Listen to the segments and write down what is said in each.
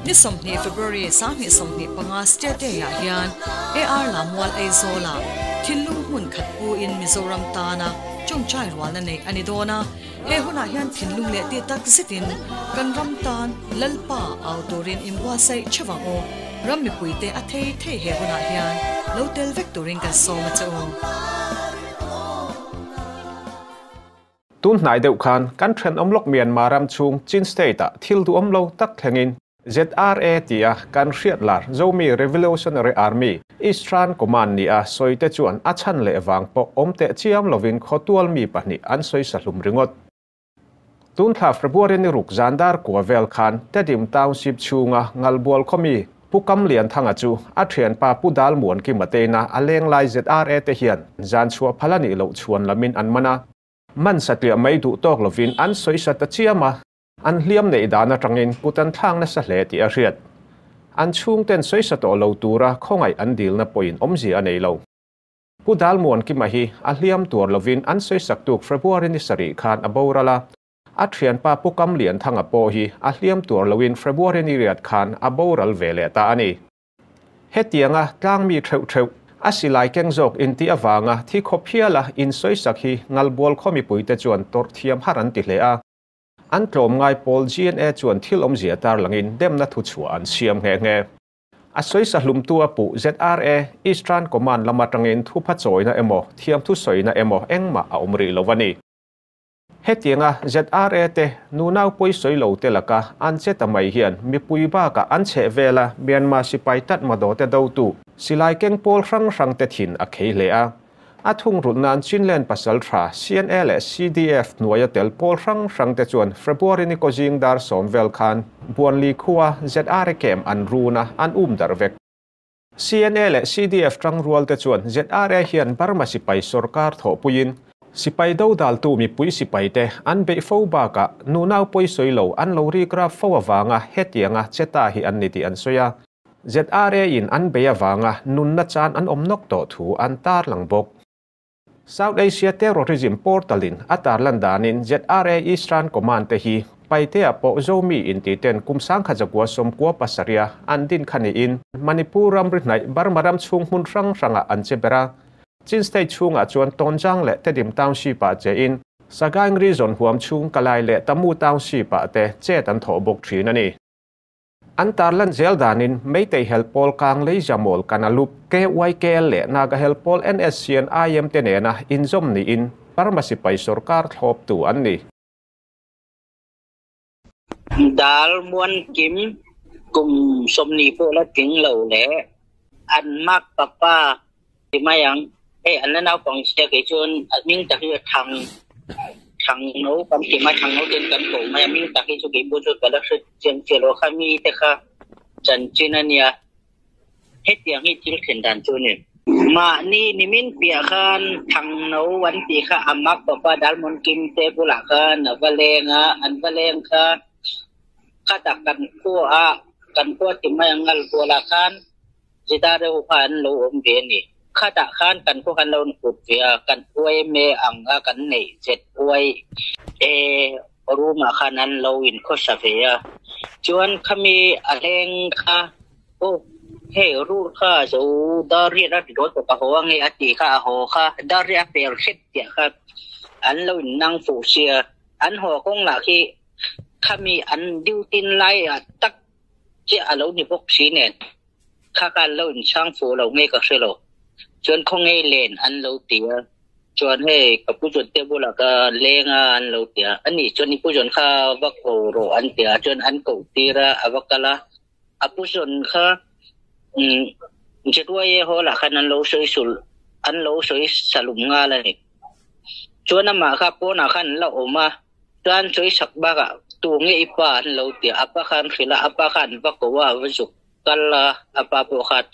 Ni 20 February 2025 State Day ah hian AR Lammual Aizawl-ah thinlung hmun khat pu in Mizoram tana tawngtai rualna neih a ni dawn a. He hunah hian thinlung leh tih tak zetin kan ram tan Lalpa au turin inbuatsaih theuh ang u. Ram mipuite a thei thei he hunah hian lo tel vek turin kan sawm a che u. Tun hnai deuh khan kan thenawm lawk Myanmar ram chhung Chin State-ah thil duhawm lo tak thlengin ZRA tia kan hriat lar Zomi Revolutionary Army Eastern Command nia sawite chuan a chhan leh vang pawh awm teh chiam lovin khawtual mi pahnih an sawi sa hlum ringawt. Tun thla February ni ruk zan dar kua vel khan Tedim Township chhunga Ngalbual khawmi Pu Kam Lianthanga chu a thianpa Pu Dal Muankima teina a lenglai ZRA te hian zan chhuah phal a nih loh chhuan lamin an man a. Man satliah mai duh tawk lovin an sawi sa ta chiam a, an hliam neih dan atangin kut an thlak nasa hle tih a hriat. An chhungten sawi sa tawh lo tura khawngaih an dilna pawhin awmzia a nei lo. Pu Dal Muankima hi a hliam tuar lovin an sawi sak tuk February ni sarih khan a boral a, a thianpa Pu Kam Lianthanga pawh hi a hliam tuar loin February ni riat khan a boral ve leh ta a ni. Hetianga tlangmi theuh theuh, a silai keng zawk intih avanga thi khawp hiala insawisak hi Ngalbual khaw mipuite chuan tawrh thiam har an ti hle a. An tlawmngai pawl GNA chuan thil awmzia tarlangin demna thuchhuah an siam nghe nghe. A sawisa hlumtu a puh ZRA, Eastern Command lam atangin thupha chawina emaw, thiamthu sawina emaw engmah a awm rih lo a ni. Hetianga ZRA te nunau pawi sawi lo te laka an che ta mai hian mipui bakah an chheh vela Myanmar sipai tatmadaw te dotu silai keng pawl hrang hrang te thin a khei hle a. A thungrulh nan Chinland pasal tha CNA leh CDF hnuaia tel pawl hrang hrang te chuan February ni kawzing dar sawm vel khan Buanli khua ZRA camp an run a, an um darh vek. CNA leh CDF tangrual te chuan ZRA hian Burma sipai sorkar thawhpuiin sipai dodaltu mipui sipai te an beih fo bakah nunau pawi sawi lo an lo rikrap fo avanga hetianga che ta hi an ni tih an sawi a. ZRA in an bei avanga nunna chan an awm nawk tawh thu an tarlang bawk. South Asia Terrorism Portal in a tarlan danin ZRA Eastern Command te hi Paite-ah pawh Zomi inti ten kum 1997 an din kha niin Manipur ramri hnaih Burma ram chhung hmun hrang hrangah an che ber a. Chin State chhungah chuan Tonjang leh Tedim Township-ah chein Sagaing Region huam chhung Kalay leh Tamu Township-ah te chet an thawh bawk thin a ni. An tarlan zel danin Meitei Hel Pawl Kang Leizamawl Kanalup, KYKL leh Naga Hel Pawl NSCN IM te nena inzawm niin Burma sipai sorkar thlawptu an ni. Dal Muan Kim kum 20 pawh la tling lo leh an mak papa ti mai ang. Hei an la naupang sia kei chuan a hming tak hi a thang thang no kan ti mai thang no ten kan ko mai a hming tak hi chu kei pawh chu ka la hre chiang chiah lo kha mi te kha chanchin a nia hetiang hi thil thlen dan chu a ni. Mahni nimin piah khan thang no an tih kha a mak papa Dalmon Kim te bulah khan a va leng a an va leng kha khatah kan khua a kan khua ti mai ang ngalbualah khan Zita reuh kha an lo awm ve a ni. Khatah khan kan khaw khan lo inkut ve a, kan uaime ang a kan neih zet uai e room ah khan an lo inkhawsa ve a. Chuan khami a hleng kha aw hei rur kha zo dar riat a ti dawn tawh ka haw ange a tih kha a haw kha dar riat a per hrep tiah kha an lo innang fuh sia. An haw kawng lah khi khami an duty lai ah tak chiah a lo ni bawk si nen kha kha an lo inchhang fuh lo nge ka hre lo. Chuan khawnge len an lo ti a, chuan hei ka pu chuan te bulah ka leng a an lo ti a, ani chuan i pu chuan kha va ko rawh an ti a, chuan an koh tir a, a va kal a, a pu chuan kha umm ZYA hall ah khan an lo sawi sul an lo sawi salum nghal a ni. Chuan amah kha pawnah khan an la awm a. Chuan sawi sak bakah tu nge i pa an lo ti a, a pa khan hrilh a, a pa khan va ko a, va zuk kal a, a pa pawh khan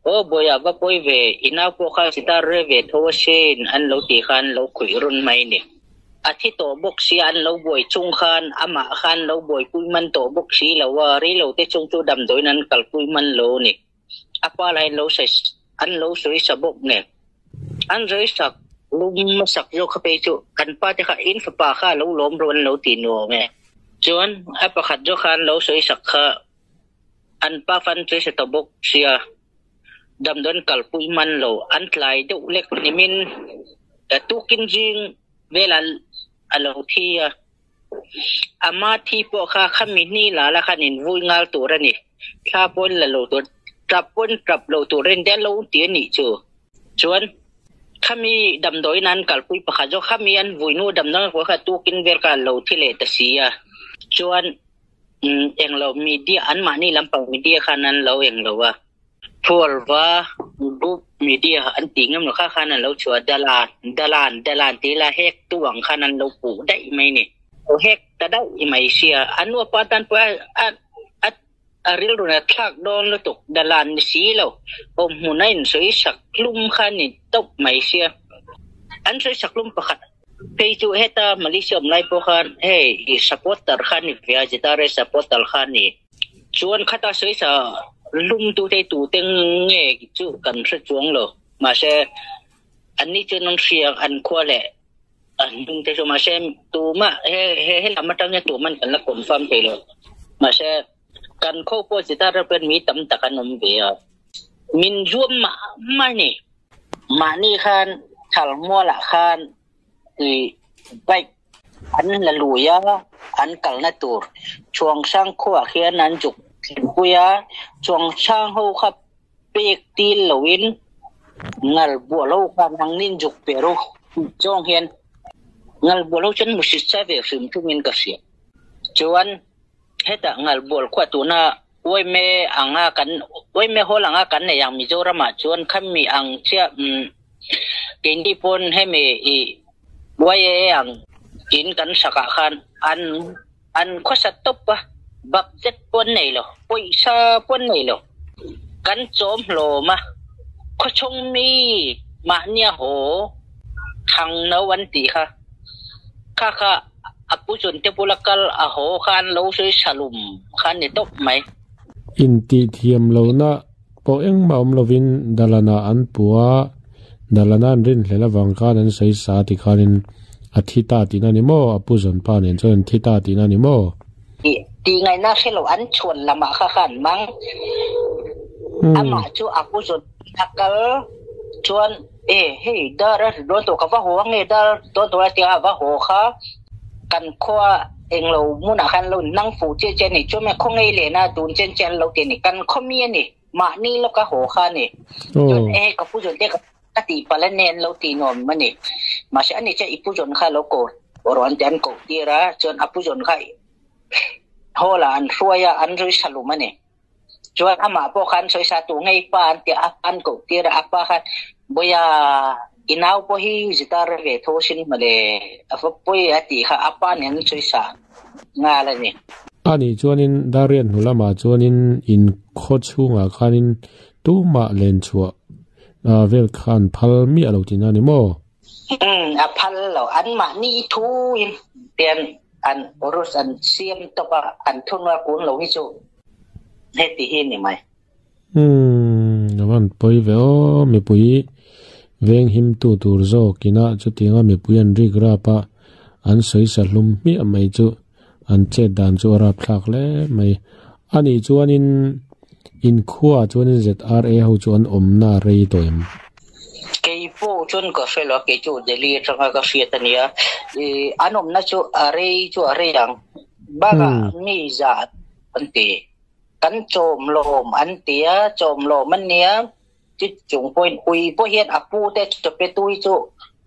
aw bawiha va pawi ve, i nau pawh khan sitar re ve tho a sin an lo tih khan lo khuih run mai ni. A thi tawh bawk sia an lo buai chung khan amah khan lo buaipui man tawh bawk si lo a, rei lo te chung chu damdawiin an kalpui man lo ni. A pa lahin lo sawi an lo sawi sa bawk nen. An sawi sak lum hmasak zawk kha phei chu kan pa te kha in fapa kha a lo lawm rawh an lo ti nuam e. Chuan a pakhat zawk kha an lo sawi sak kha An pa fan chu se ta bawk sia damdawn kalpui man lo an tlai deuh lek nimin tukin zing vela a lo thi a. Ama thi pawh kha khami hni la la khan in vui ngal tur a ni. Thla pawn la lo tur tap pawn tap lo tur a ni te lo ti a nih chu. Chuan khami damdawiin an kalpui pakhat zawk khami an vui hnu damdawiin an kha tukin vel kha a lo thi leh ta si a. Chuan englo media anmahni lampang media khan an lo englo a. Thualva group media an tih ngam lo kha khan an lo chhuah dalan dalan dalan tih la hek tu ang khan an lo puh daih mai ni. Lo hek ta daih mai sia a nuapa tan pawh a a a rilru na thlak dawn lutuk dalan ni si lo awm hmun a insawi sak hlum kha ni tawp mai sia an sawi sak hlum pakhat phei chu heta Malaysia awm lai pawh khan hei supporter kha ni ve a Zitare supporter kha ni. Chuan khata sawi sa lum tute tute nge chu kan hre chuang lo. Mahse, anni chuan an hria an khua leh an hnung te chu mahse tumah he he he lam atang hian tuman kan la confirm thei lo. Mahse, kan khaw pawh chita ram hian mi tam tak an awm ve a. Min zuam mah mah a ni. Mahni khan Thalmualah khan i bike An la lui a, an kalna tur Chuangsang khuaah khian an zuk thlenpui a, Chuangsang ho kha pek til loin ngal buah lo khan ang nin zuk pe ru tih zawng hian ngal buah lo chuan musit sa ve hrim thungin ka hria. Chuan hetah ngal bual khua tuna Uaime anga kan Uaime hall anga kan nei ang Mizoramah chuan khami ang chiah keini pawn hemi i YAA ang in kan sakah khan an an khawsa tawp a, budget pawh an nei lo, pawisa pawh an nei lo. Kan chawm hlawm a, khawchhung mi mahnia haw thang no an tih kha, kha kha a pu chun te bula kal a haw kha an lo sawi salum kha a ni tawp mai. Intihthiam lohna Pawh engmah awm lovin Dalana an pu a, Dalana an rinhlelh avang khan an sawi sa ti khanin a thi ta tihna ni maw? A pu zawnpa nen chuan an thi ta tihna ni maw? Tih tih ngaihna hre lo an chhuan lamah kha khan mang. Amah chu a pu zawn a kal chuan e hei dar a ri dawn tawh ka va haw ange dar dawn tawh a tia a va haw kha kan khua englo hmunah khan lo nang fuh chiah chiah a ni chuan khaw ngei lehna tun chen chiah an lo ti a ni kan khaw mi a ni mahni lawka haw kha a ni chuan e ka pu zawn te ka tih palh a nen lo tih nuam a ni mahse ani chuan i pu zawn kha lo ko rawh an ti an koh tir a chuan a pu zawn kha hall ah an hruai a an rui salum a ni. Chuan amah pawh khan sawisa tu ngei pa an tia a an koh tir a, a pa khan Bawiha i nau pawh hi zitar ve tho sin mawle a va pawi a tih kha a pa nen an sawisa nghal a ni. A nih chuanin Darian hnu lamah chuanin in khaw chhungah khanin tumah len chhuah vel khan phal miah lo tihna a ni maw? Umm a phal lo, anmahni thuin tian an rus an siam tawp a, an thunua kun lo hi chu heti hi ni mai. Umm a van pawi ve aw, mipui veng him tu tur zawk ina chutianga mipui an rik rap a, an sawi sa hlum hmiah mai chu an chet dan chu a rap thlak hle mai. A nih chuanin inkhua chuanin ZRA ho chu an awmna rei tawh em? Kei pawh chuan ka hre lo a, kei chu Delhi atanga ka hriat a nia. Ih an awmna chu a rei chu a rei ang. Bakah mi zah an ti. Kan chawm lawm an ti a, chawm lawm an nia. Chu chung pawhin ui pawh hian a pu te chawpetu hi chu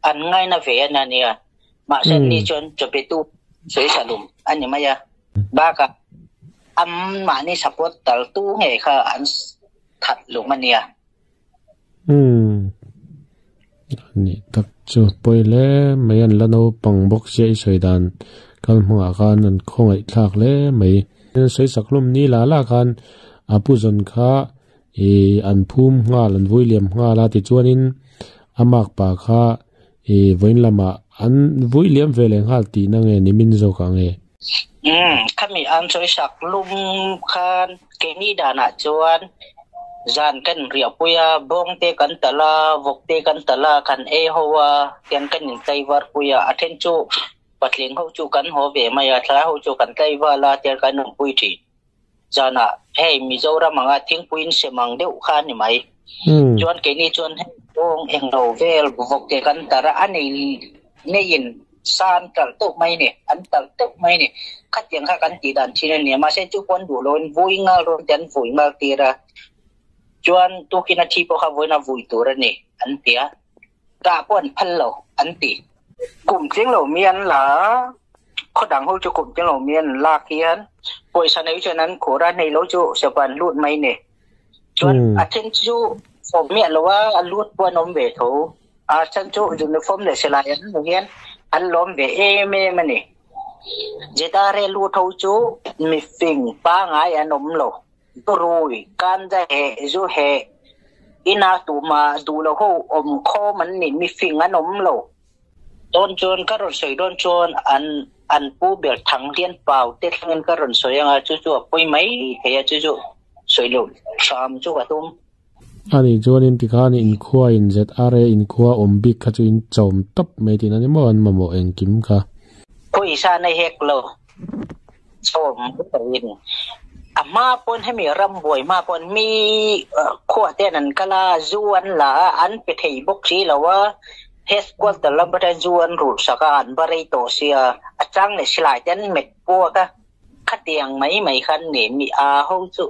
an ngaina ve a nia. Mahse ni chuan chawpetu sawi salum a ni mai a. Bakah anmahni support taltu ngei kha an that lung a nia. Umm ni tak chu pawi hle mai an la naupang bawk sia i sawi dan kal hmangah khan an khawngaih thlak hle mai. Sawi sak hlawm ni la la khan a pu zawn kha ih an phum nghal an vui liam nghal a tichuanin a mark pa kha ih vawiin lamah an vui liam ve leh nghal tihna nge ni min zawk ang e. Umm khami an sawi sak lum khan keini danah chuan zan kan riah pui a, bawng te kan talh a, vawk te kan talh a, kan ei ho a, tian kan intlaivar pui a, a then chu patling ho chu kan haw ve mai a, thlai ho chu kan tlaival a, tian kan awmpui thin. Zanah hei Mizoram anga thingpui in sem ang deuh kha a ni mai. Chuan keini chuan hei kawng englo vel vawk te kan tar a, a nei neiin sa an talh teuh mai ni, an talh teuh mai ni. Khatiang kha kan tih dan thin a nia, mahse chu pawh an duh loin vui ngal rawn te an vui ngal tir a. Chuan tukin a thi pawh kha vawiin a vui tur a ni an ti a, kah pawh an phal lo an ti. Kum tling lo mi an la a, khaw dang ho chu kum tling lo mi an lak hian pawisa nei chuan an khur a, nei lo chu sepa an lut mai ni. Chuan a then chu form miah lo a, a lut pawh an awm ve tho. A then chu uniform leh silai an hmuh hian an lawm ve em em a ni. Zra lut ho chu mifing pangai an awm lo. Rui, kanda heh, zu heh, ina tuma duh lo ho awm khawm an ni, mifing an awm lo. Dawn chuan ka rawn sawi dawn chuan an an pu ber thang lian pau te thlengin ka rawn sawi anga chu chu a pawi mai thei a, chu chu sawi loh hram chu ka tum. Ani chuanin tikhan inkhua in ZRA inkhua awm bik kha chu in chawm tawp mai tihna ni maw an mamawh engkim kha. Pawisa na hek lo. Chawm in a hma pawn hemi ram buai hma pawn mi khuah ten an kal a, zu an la a, an pe thei bawk si lo a, headquarter lam atang zu an rulh sak a, an va rei tawh sia, a chang leh silai te an met puak a, khatiang mai mai khan ni mi a ho chu.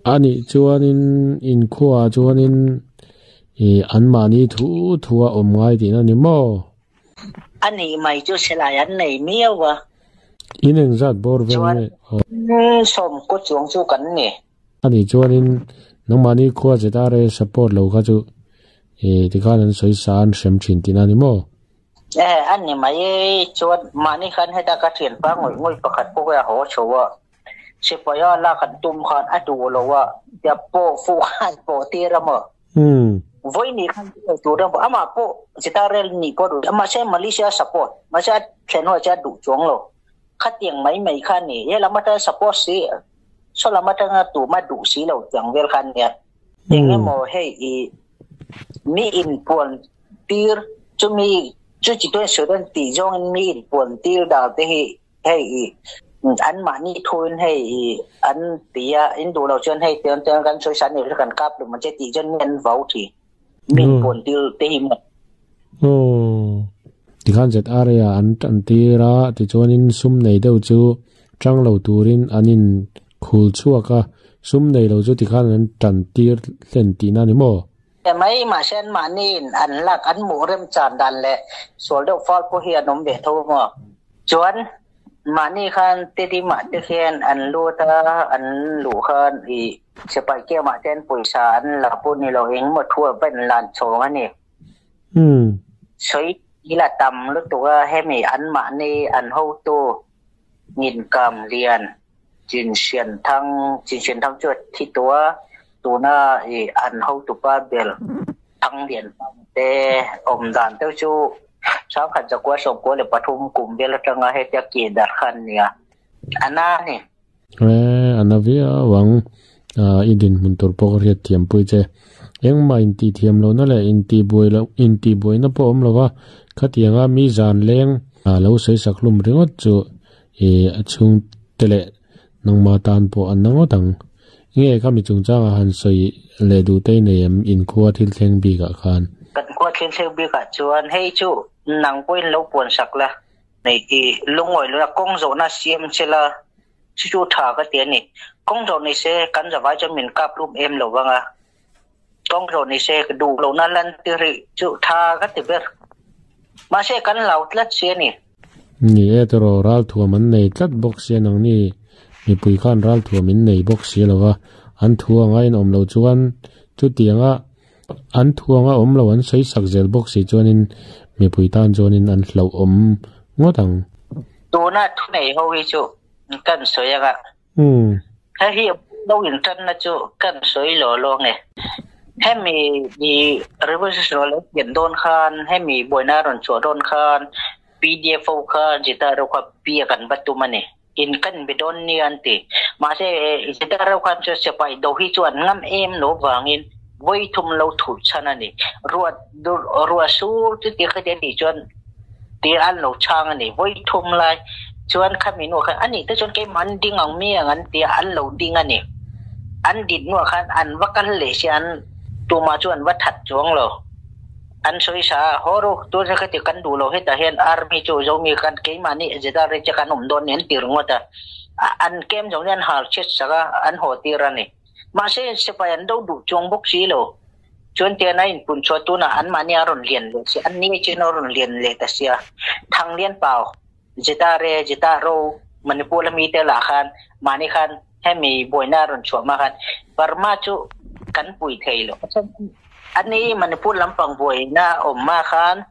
Anih chuanin inkhuaah chuanin ih anmahni thu thua awm ngai tihna ni maw? A nih mai chu silai an nei miau a. In engzat bawr vel nge? Chuan sawmkaw chuang chu kan ni. A nih chuanin nangmahni khua ZRA support lo kha chu ih tikhan an sawi sa an hrem thin tihna ni maw? E, a ni mai e, chuan mahni khan heta ka thianpa ngawih ngawih pakhat pawh hi a haw chho a. Sipai a lak an tum khan a duh lo a, tia pawh fuh khan pawh tir a maw? Vawi ni khan duh tur a maw? Amah pawh chita rel nih pawh duh, mahse Malaysia support, mahse a thlen huai chuan a duh chuang lo. Khatiang mai mai kha a ni, he lam atanga support si, saw lam atanga tuma duh si lo tiang vel kha a nia. Eng emaw hei i mi inpuan tir chumi chu chi tuan sudan tih zawngin mi inpuan tir dan te hi hei i anmahni thuin hei i an ti a, in duh lo chuan hei tiang tiang kan sawi san nih kan kap lum ang che tih chuan mi an vau thin. Mi inpuan tir te hi maw. Aw. Tikhan ZRA ah an tan tir a, tichuanin sum nei deuh chu tang lo turin an in khul chhuak a, sum nei lo chu tikhan an tan tir hlen tihna a ni maw? Mai mahse anmahniin an lak an hmuh remchan dan leh sual deuh fal pawh hi an awm ve tho maw? Chuan mahni khan Teddy-mah te khian an lut a, an luh khan i sipai kiamah te an pawisa an la pawh ni lo engemaw thu a va inlan chhawng a ni. Sawi ila tam lutuk a, hemi anmahni an hotu Nginkam Lian Chinhrianthang, Chinhrianthang chu a thi tawh a, tuna i an hotupa bel Thanglian te awm dan deuh chu sangkhat zakua sawmkua leh pathum kum vel atanga hetia ke dar kha an nia, a na a ni. E, a na viau ang, i dinhmun tur pawh ka hriat thiam pui che. Engmah intih thiam lohna leh intih buai loh, intih buaina pawh awm lova, khatianga mi zan leng lo sawi sak hlum ringawt chu I a chhungte leh nangma tan pawh an na ngawt ang. Nge kha mi chungchangah han sawi leh duh te i nei em inkhua thil thleng bikah khan? Kan khua thil thleng bikah chuan hei chu nang pawhin lo puan sak la, nei i lungawi lo la, kawng zawhna siam che la, chu chu tha ka ti a ni. Kawng zawh ni se kan zavai chuan min kap rum em lo vang a, kawng zawh ni se duh lohna lan tir hi chu tha ka ti ber. Mahse kan lau tlat si a ni. Ni e tawrh ralthuam an nei tlat bawk sia nangni mipui khan ralthuam in nei bawk si lo va, an thu anga in awm loh chuan chutianga an thu anga awm lo an sawi sak zel bawk si chuanin mipui tan chuanin an hlauhawm ngawt ang. Tuna thunei ho hi chu kan sawi anga Hei hi lo intanna chu kan sawi lo lo nge. Hemi i revolution lo pian dawn khan, hemi buaina rawn chhuah dawn khan PDF ho kha Zeta ro kha pia kan va tum a ni. In kan be dawn nia an ti. Mahse Zeta ro khan chu sipai do hi chu an ngam em lo vangin vawi thum lo thut chhan a ni. Ruah ruah sur chu ti kha ti a nih chuan ti an lo chhang a ni. Vawi thum lai. Chuan khami hnuah khan ani te chuan keimah an ding ang mi ang an tia an lo ding a ni. An din hnuah khan an va kal leh sia an tumah chu an va that chuang lo. An sawi sa a, haw ru tun hi khati kan duh lo hetah hian army chu Zomi khan keimahni Zedare che kan awm dawn ni an ti ringawt a. An kem zawng hian an hal chhiat sak a, an haw tir a ni. Mahse sipai an do duh chuang bawk si lo. Chuan tian a inpun chhuah tunah anmahni a rawn lian leh si, an ni chin a rawn lian leh ta sia. Thanglian Pau. Jita re Jita ro Manipur la mite lah khan mahni khan hemi buaina rawn chhuah hma khan Burma chu kan pui thei lo. Ani Manipur lampang buaina awm hma khan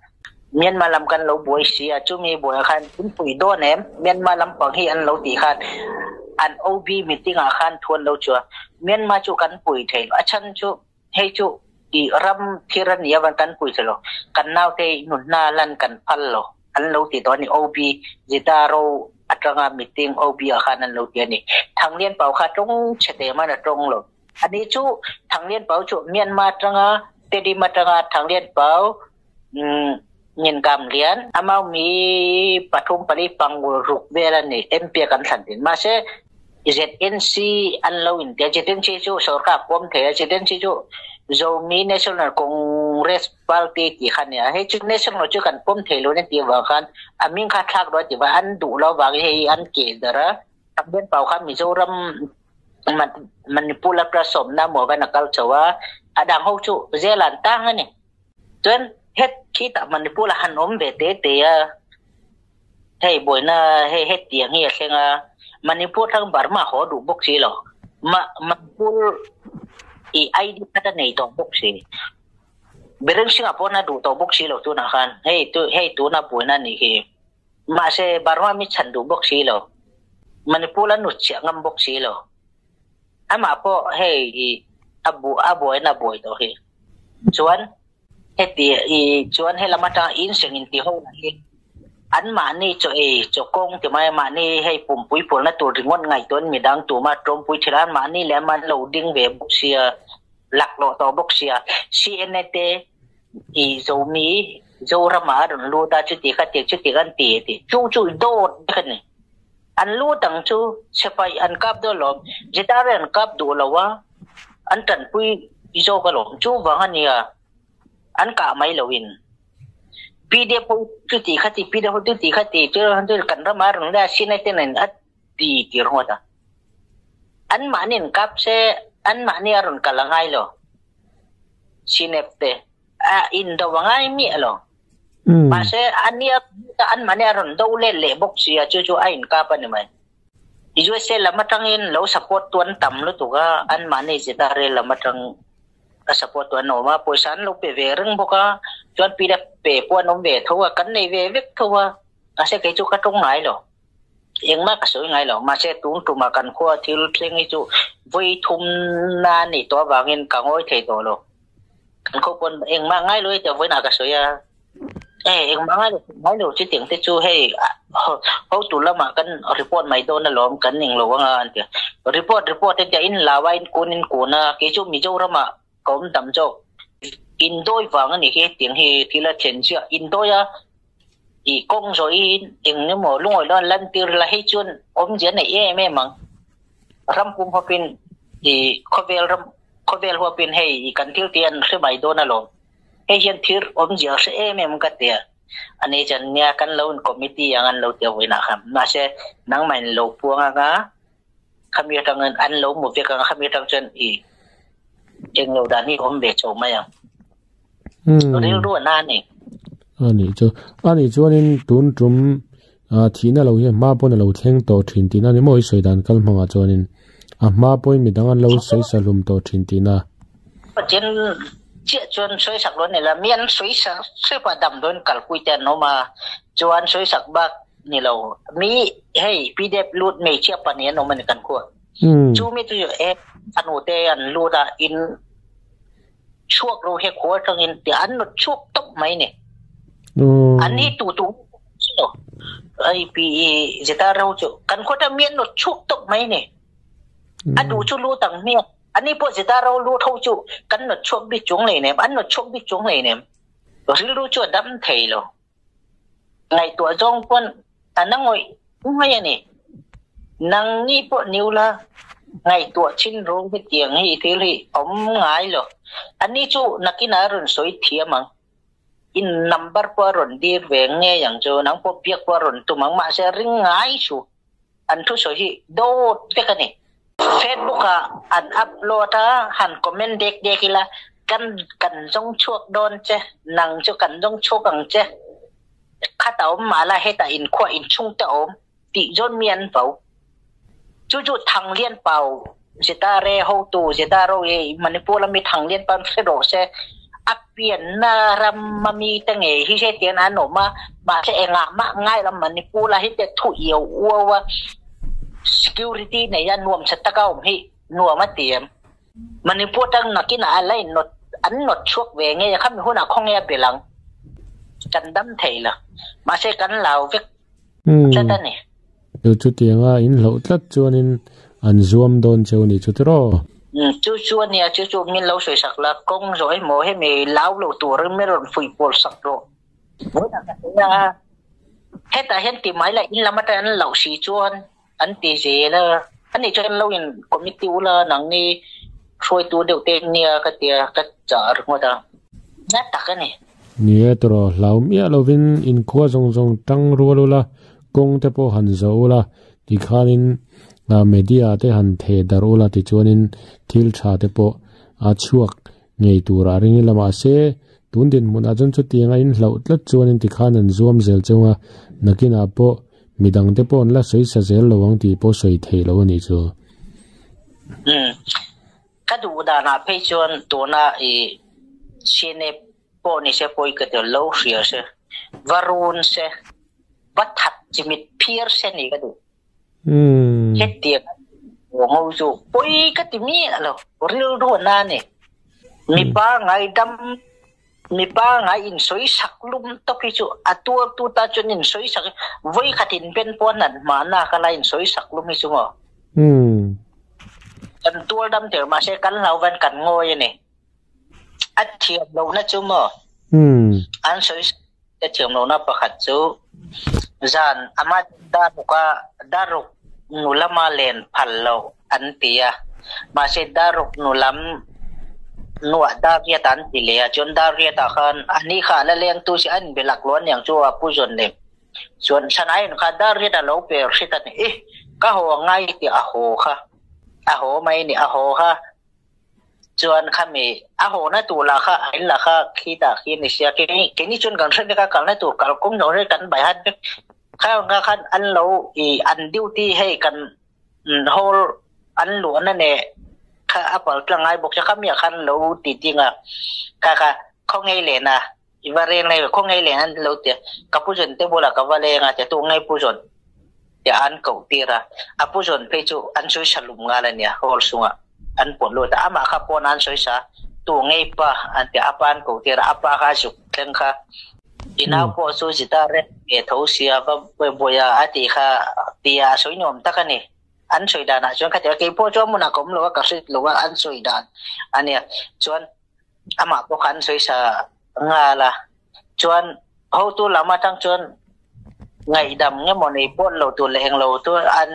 Myanmar lam kan lo buai si a, chumi buaiah khan in pui dawn em? Myanmar lampang hi an lo tih khan an OB meeting ah khan thu an lo chhuah. Myanmar chu kan pui thei lo. A chhan chu hei chu i ram thir a nia van kan pui thei lo. Kan naute nunna lan kan phal lo. An lo ti tawh a ni. OB Zita ro atanga meeting OB ah khan an lo ti a ni. Thanglian Pau kha tawng chhe te man a tawng lo. Ani chu Thanglian Pau chu Myanmar atanga Tedim atanga Thanglian Pau Ngin Kam Lian amau mi pathum pali pangul ruk vel a ni. MP a kan thlan thin. Mahse ZNC an lo intia. ZNC chu sorkar pawm thei a. ZNC chu Zomi National Congress Party tih kha a nia. Hei chu National chu kan pawm thei lo nia tih avang khan a hming kha thlak dawn tih vang an duh lo avangin hei an keh darh a. Tambian Pau kha Mizoram Manipur atanga sawmna maw khan a kal chho a. A dang ho chu zel an tang a ni. Chuan het khitah Manipur ah han awm ve te te a. Hei buaina hei hetiang hi a thleng a, Manipur thlang Burma haw duh bawk si lo. Ma Manipur i ID khat a nei tawh bawk si. Biren Singh-a pawn a duh tawh bawk si lo tunah khan. Hei tu hei tuna buaina a nih hi. Mahse Burma mi chhan duh bawk si lo. Manipur a nut chiah ngam bawk si lo. Amah pawh hei i a bu a buaina a buai tawh hi. Chuan Heti i chuan helam atanga inseng inti ho lah hi anmahni chaw ei chaw kawng ti mai mahni hei pumpui pawlna tur ringawt ngaihtuahin midang tuma tawmpui thin a, anmahni leh an lo ding ve bawk sia, laklawh tawh bawk sia. CNA te i Zomi Zorama a rawn lut a chuti kha ti chuti kha an ti tih chu chu dawt vek a ni. An lut ang chu sipai an kap dawn lawm, Zitare an kap duh lo a, an tanpui zawk alawm. Chu vang a nia an kah mai loin PDF ho chuti kha ti, PDF ho chuti kha ti, chu kan ramah a rawn la sin a ten a ti tir ngawt a. Anmahni an kap se anmahni a rawn kal a ngai lo CNF te. A indo a ngai miah lo. Mahse ania anmahni a rawn do let leh bawk si a, chu chu a inkap a ni mai. USA lam atangin lo support tu an tam lutuk a, anmahni ZRA lam atang a support tu an awm a, pawisa an lo pe ve reng bawk a, chuan PDF pe pawh an awm ve tho a, kan nei ve vek tho a, mahse kei chu ka tawng ngai lo. Engmah ka sawi ngai lo, mahse tun tumah kan khua thil thleng hi chu vawi thum na a nih tawh avangin ka ngawi thei tawh lo. Kan khaw pawn engmah ngai lo heti vawiinah ka sawi a, e engmah ngai lo ngai lo chutiang te chu hei hotu lamah kan report mai dawn alawm kan ning lo anga an ti a. Report report te tia in lau a in kun in kun a, kei chu Mizoramah ka awm tam zawk. Indawi vang a nih hi hetiang hi thil a thlen chiah. Indawi a i kawng zawhin eng emaw lungawi lo an lantir la hei chuan awmzia a neih em em ang. Ram pum hawpin i khawvel ram khawvel huapin hei i kan thil tih an hre mai dawn alawm. Hei hian thir awmzia a hre em em ka ti a. Ani chuan nia kan lo in committee ang an lo ti a vawiinah khan. Mahse nangmah in lo puang anga khami atangin an lo hmu vek anga khami atang chuan i englo dan hi awm ve chho mai ang. Rilru a na a ni. A nih chu. A nih chuanin tun tum thihna lo hi a hma pawn a lo thleng tawh thin tihna a ni maw i sawi dan kal hmangah chuanin a hma pawhin midang an lo sawi sa hlum tawh thin tihna. Pathian chiah chuan sawi sak lo a ni la, mi an sawi sa hrep a damdawiin kalpui te an awm a, chuan sawi sak bak ni lo. Mi hei PDF lut hmeichhia pahnih an awm a ni kan khua. Chu mi chu e fanu te an lut a in chhuak ro he khua atangin ti an nawt chhuak tawp mai ni. An hi tu tu lo. Ai pi zeta ro chu kan khua ta mian nawt chhuak tawp mai ni. A du chu lu tang hmiak. Ani pawh zeta ro lu tho chu kan nawt chhuak bik chung lei nem. An nawt chhuak bik chung lei nem. Rilru chu a dam thei lo. Ngaihtuah zawng pawn a na ngawih. mai a ni. Nang ni pawh ni ula ngaihtuah chin rawng hetiang hi thil hi awm ngai lo. Ani chu nakinah a rawn sawi thiam ang. In number pawh a rawn dir ve ngei ang chu, nang pawh biak pawh a rawn tum ang, mahse a ring ngai chu an thusawi hi dawt vek a ni. Facebook ah an upload a, han comment dek dek ila, kan kan zawng chhuak dawn che, nang chu kan zawng chhuak ang che, khatah awm mahla hetah inkhua inchhungte awm tih zawn mi an vo. Chu chu Thanglian Pau Zeta re hotu Zeta ro i Manipur lami Thanglian Pau hre rawh se, a pianna ram ami te ngei hi hetiang an awm a, mahse engah mah ngai lo Manipur la hi te thu iau uau a, security nei a nuam sa taka awm hi nuam a ti em. Manipur tang nakinah a la in nawt an nawt chhuak ve ngei a, khami hunah khawnge a belh ang? Kan dam thei lo, mahse kan lau vek tlat a ni. Chu chutianga in hlauh tlat chuanin an zuam dawn cheu ni chu tiraw? Chu chu a nia, chu chu min lo sawi sak la, kawng zawh emaw hemi lau lo turin min rawn fuih pawl sak rawh. Vawiinah ka sawi a, hetah hian ti mai la in lam atang an loh si chuan an ti zel a, ani chuan lo in committee ula nangni hruaitu deuh te nia ka tia ka chah ringawt a, na tak a ni. Ni e tawrh hlau miah lovin inkhua zawng zawng tang rual ula, kawng te pawh han zawh ula, tikhanin media te han theh darh ula tichuanin thil tha te pawh a chhuak ngei tur a ring ila mahse tun dinhmunah chuan chutianga in hlauh tlat chuanin tikhan an zuam zel chunga nakinah pawh midang te pawh an la sawi sa zel lo ang tih pawh sawi theih loh a nih chu. Umm ka duh danah phei chuan tuna i CNA pawh ni se pawi ka tel lo hria se va run se va that chimit phiar se ni ka duh. Umm. Hetiang ngo chu pawi ka ti miah lo rilru a na ni. Mipa ngaidam mipa ngai insawi sak lum tawp hi chu a tuartu ta chuan insawi sak vawi khat inben pawh an hmahna ka la insawi sak lum hi chu maw. Umm. Kan tuar dam der mahse kan hlau van kan ngawi a ni. A thiam lohna chu maw? Umm. An sawi a thiam lohna pakhat chu zan ama daruk a daruk nu lama len phal loh an ti a. Mahse daruk nu lam nuah Dariat an ti leh a, chuan Dariat ah khan a ni kha a la leng tu si a inbe lak lo aniang chu a pu zawn lem. Chuan Sanain kha Dariat a lo per hret a ni. Ih, ka haw a ngai tih a haw kha. A haw mai ni, a haw kha. Chuan khami a haw na tur lah kha a in lah kha khitah khi a ni sia, keini chuan kan hre vek a, kalna tur kalkawng zawng hre kan bai hat vek. Kha nga khan an lo ih an duty hei kan hall an luahna neh kha a pal tlang ngai bawk sia, khami ah khan lo ti ding a, kha kha khawngaih lehna i va reng lai khawngaih lehna an lo ti a, ka pu zawn te bulah ka va leng a tia tu ngai pu zawn tia an koh tir a, a pu zawn phei chu an sawi sa lum ngal a nia hall chungah an pawt lut a, amah kha pawn an sawi sa tu ngei pa an tia a pa an koh tir a, a pa kha a zuk thleng kha i nau pawh chu zita reng ve tho sia va buai a a tih kha tia a sawi nuam tak a ni. An sawi danah chuan khatia keipawh chu a hmunah ka awm lo a, ka hre lo a an sawi dan a nia chuan amah pawh kha an sawi sa nghal a, chuan hotu lam atang chuan ngaihdam nge maw nei pawh lo tur leh englo tur an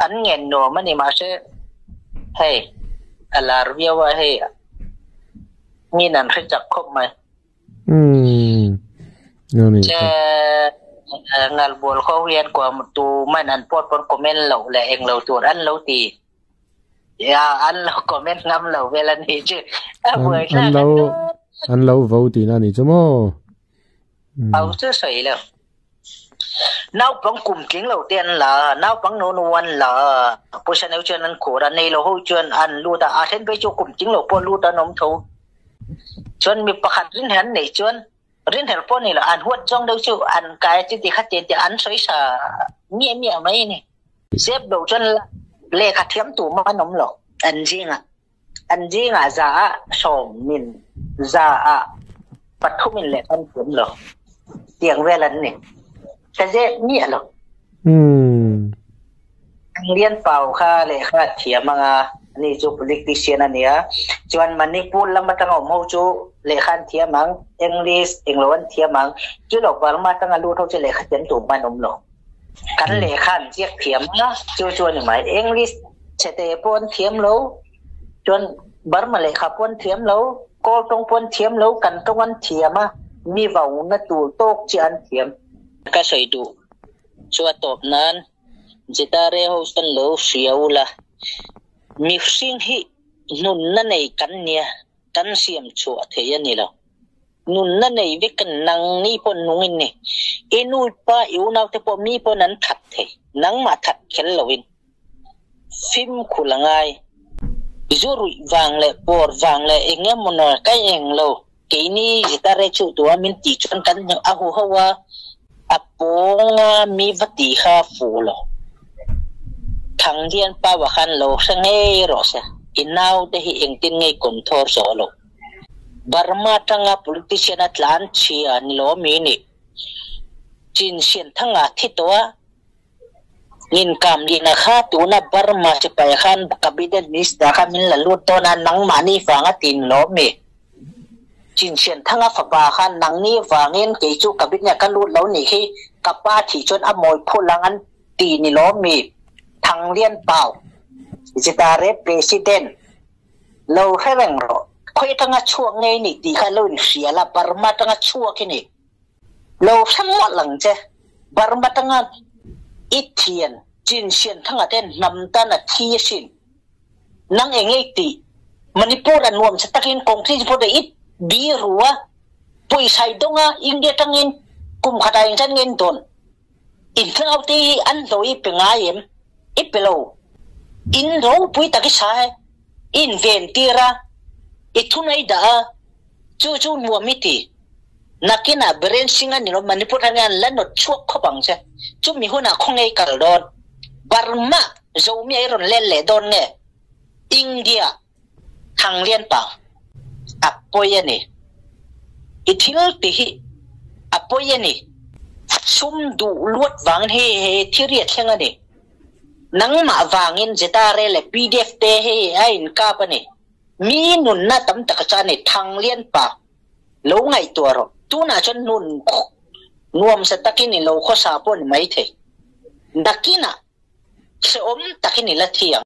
an ngen nuam a ni mahse hei a lar viau a hei min an hre chak khawp mai. Umm Che ngal bual kho hian kuam tu man an pawt pawn comment loh leh englo tur an lo ti. Ya an lo comment ngam lo vel a ni chu. A buai thlak an lo an lo vo tihna a ni chu maw? Au chu sawi lo. Naupang kum tling lo te an la a, naupang no no an la a, pawisa neu chuan an khur a, nei lo ho chuan an lut a, a then phei chu kum tling lo pawh lut an awm tho. Chuan mi pakhat rinhlelh an neih chuan rinhlelh pawh ni lo, an huat zawng deuh chu an kai a chuti kha tian tiah an sawi sa miah miah mai a ni. Zep lo chuan lehkha thiam tur mah an awm lo an zingah. An zingah za ah sawmin za ah pathumin lehkha an thiam lo tiang vel an ni. Ka zep miah lo. Ang lian pau kha lehkha a thiam anga ani chu politician a nia. Chuan Manipur lam atanga awm ho chu lehkha an thiam ang, English englo an thiam ang. Chu lo Burma atanga lut ho chu lehkha thiam tur mah an awm lo. Kan lehkha an ziak thiam a, chu chu a ni mai. English chhete pawh an thiam lo, chuan Burma lehkha pawh an thiam lo, Kawl tawng pawh an thiam lo, kan tawng an thiam a, mi vauna tur tawk chiah an thiam. Ka sawi duh chu a tawp nan Jitare ho chuan lo hria ula, mihring hi nunna nei kan nia, kan siam chhuah thei a ni lo. Nunna nei vek kan nang ni pawh nung in ni. I nu pa i unau te pawh mi pawn an that thei. Nangmah that kher lo in. Fimkhul a ngai. Zu ruih vang leh pawr vang leh eng emaw nawi ka eng lo. Keini zitare chuh tura min tih chuan kan a hu ho a, a pawng a mi va tih kha fuh lo. Thangdian Paua khan lo hre ngei rawh se. I naute hi engtin ngei control zawh lo. Burma tanga politician a tlan chhia ni lo mi nih Chin Sian Thanga thi tawh a, Ngin Kam Lina kha tuna Burma sipai khan Cabinet Minister kha min la lut dawn a, nangmahni vang a ti ni lo mi? Chin Sian Thanga fapa kha nangni vangin kei chu Cabinet ka lut lo nih hi ka pa thih chuan a mawi phul ang an ti ni lo mi? Thanglian Pau, Zitare President. Lo hre reng rawh. Khawi atanga chhuak ngei ni tih kha lo inhria la, Burma atanga chhuak hi ni. Lo hre mawlh ang che. Burma atanga i thian chin sian thanga ten hnam tan a thi asin. Nang eng ngei tih? Manipur a nuam che takin kawngtli pawh i bi ru a, pawisa i dawng a, India atangin kum khatah engzat nge in dawn? In tlaute hi an hlawh i pe ngai em? I pe lo. In ropui tak i sa e, i inven tir a, i thunei dah a, chu chu nuam i ti. Nakinah Biren Singh a ni lo, Manipur atangin an la nawt chhuak khawp ang che. Chumi hunah khawnge i kal dawn? Burma Zomi a i rawn let leh dawn nge? India Thanglian pa, a pawi a ni. I thil ti hi a pawi a ni. Sum duh luat vangin hei he thil hi a thleng a ni. Nangmah vangin ZRA leh pdf te hei a inkap a ni. Mi nunna tam tak a cha a ni. Thanglian pa, lo ngaihtuah rawh. Tunah chuan nun nuamsa takin i lo khawsa pawh a ni maithei. Nakinah hrehawm takin i la thi ang.